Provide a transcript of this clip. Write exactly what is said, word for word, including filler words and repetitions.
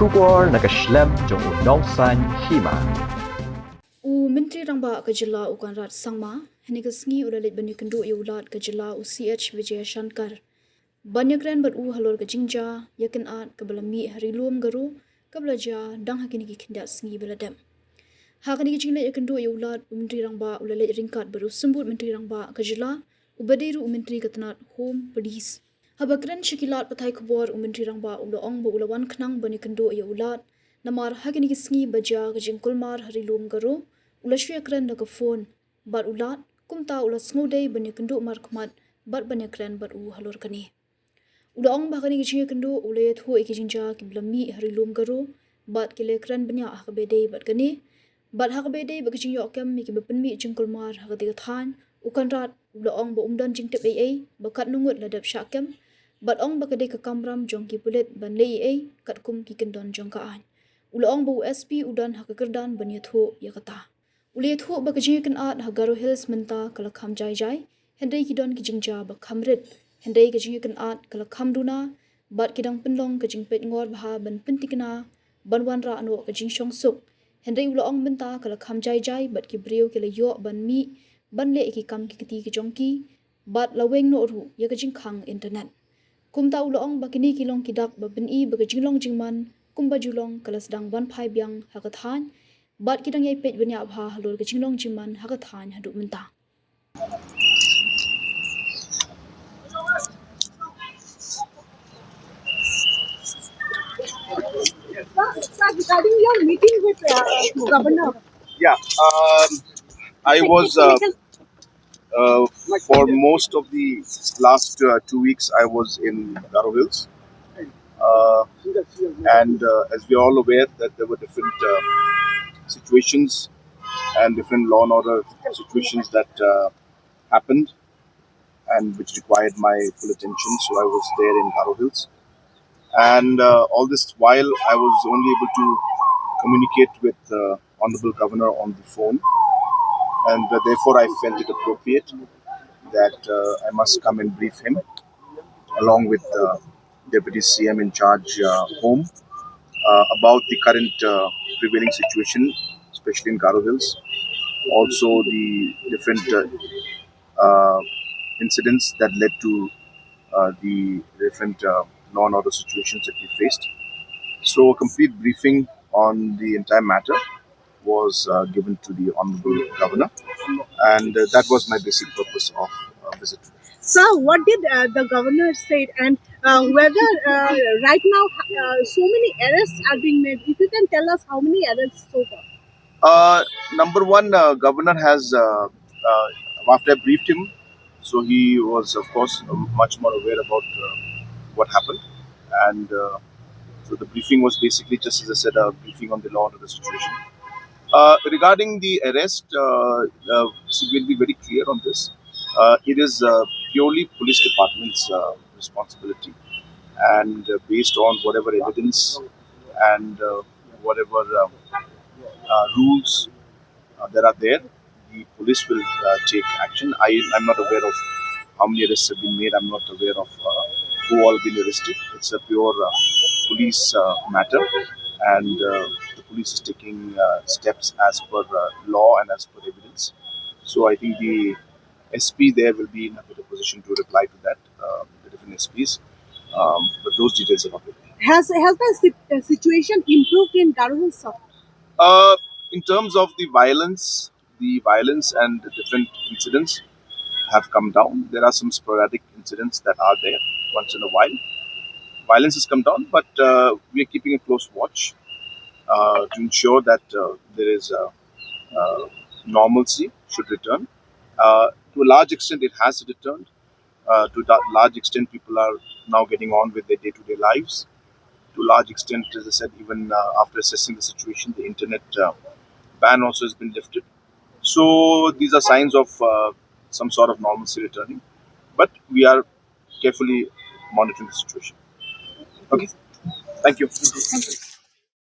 Khubor na ka shlem jong u Nongsaiñ Hima. U Myntri Rangbah ka jylla u Conrad Sangma, ha kane ka sngi u la leit ban ïakynduh ïa u Lat ka jylla u C H Vijayashankar, ban ïakren bad u halor ka jingjia ïakynad kaba la mih ha Ri Lum Garo, kaba la jia dang ha kine ki khyndiat sngi ba la dep. Ha kane ka jingleit ïakynduh ïa u Lat, u Myntri Rangbah u la leit ryngkat bad u Symbud Myntri Rangbah ka jylla, uba dei ruh u Myntri ka tnad Home Police. Haba kren sha ki lad pathai khubor, u Myntri Rangbah u la ong ba u la wan khnang ban ïakynduh ïa u Lat, namar ha kine ki sngi ba jia ka jingkulmar ha Ri Lum Garo, u la shu ïakren da ka phone bad u Lat, kumta u la sngewdei ban ïakynduh markhmat bad ban ïakren bad u halor kane. U la ong ba ha kane ka jingïakynduh u la ïathuh ïa ki jingjia kiba la mih ha Ri Lum Garo bad ki la kren bniah ha kaba ïadei bad kane, bad ha kaba ïadei bad ka jingïohkem ïa kiba pynmih jingkulmar ha katei ka thaiñ, u Conrad u la ong ba um don jingtip ei ei ba katno ngut la dep shah kem, bad ong ba ka dei ka kamram jong ki pulit ban leh ei ei katkum ki kyndon jong ka aiñ. U la ong ba u S P u don ha ka kyrdan ban ïathuh ïa kata. U la ïathuh ba ka jingïakynad ha Garo Hills mynta ka la kham jai jai, hynrei ki don ki jingjia ba kham rit, hynrei ka jingïakynad ka la kham duna, bad ki dang pynlong ka jingpeit ngor bha ban pyntikna ban wanrah noh ka jingshongsuk. Hynrei u la ong mynta ka la kham jai jai bad ki briew ki la ïoh ban mih ban leh ïa ki kam ki kti ki jong ki, bad la weng noh ruh ïa ka jingkhang internet. Kumta u la ong ba kine ki long ki dak ba pyni ba ka jinglong jingman kumba ju long ka la sdang wan phai biang ha ka thaiñ, bad ki dang ïai peit bniah bha halor ka jinglong jingman ha ka thaiñ haduh mynta. Sir, sir, regarding your meeting with, uh, governor. Yeah, um, I Sir, was, uh, technical uh, for most of the last, uh, two weeks, I was in Garo Hills. Uh, and, uh, as we are all aware that there were different, uh, situations and different law and order situations that, uh, happened and which required my full attention. So I was there in Garo Hills. And, uh, all this while, I was only able to communicate with, uh, Honorable Governor on the phone. And, uh, therefore, I felt it appropriate that, uh, I must come and brief him along with, uh, Deputy C M in charge, uh, Home, uh, about the current, uh, prevailing situation, especially in Garo Hills. Also, the different, uh, uh, incidents that led to, uh, the different, uh, law and order situations that we faced. So, a complete briefing on the entire matter was, uh, given to the Honorable Governor, and, uh, that was my basic purpose of, uh, visit. Sir, what did, uh, the governor said, and, uh, whether, uh, right now, uh, so many arrests are being made? If you can tell us how many arrests so far? Uh, number one, uh, governor has, uh, uh, after I briefed him, so he was, of course, um, much more aware about, uh, what happened, and, uh, so the briefing was basically, just as I said, a briefing on the law and the situation. Uh, regarding the arrest, uh, uh, see, we'll be very clear on this. Uh, it is, uh, purely police department's, uh, responsibility, and, uh, based on whatever evidence and, uh, whatever, um, uh, rules, uh, that are there, the police will, uh, take action. I am not aware of how many arrests have been made. I'm not aware of, uh, who all been arrested. It's a pure, uh, police, uh, matter, and, uh, the police is taking, uh, steps as per, uh, law and as per evidence. So I think the S P there will be in a better position to reply to that, uh, the different S Ps. Um, but those details are not with me. Has, has the si-, uh, situation improved in Garo Hills, sir? Uh, in terms of the violence, the violence and the different incidents have come down. There are some sporadic incidents that are there once in a while. Violence has come down, but, uh, we are keeping a close watch, uh, to ensure that, uh, there is, uh, uh, normalcy should return. Uh, to a large extent, it has returned. Uh, to that large extent, people are now getting on with their day-to-day lives. To a large extent, as I said, even, uh, after assessing the situation, the internet, uh, ban also has been lifted. So these are signs of, uh, some sort of normalcy returning. But we are carefully monitoring the situation. Okay. Thank you.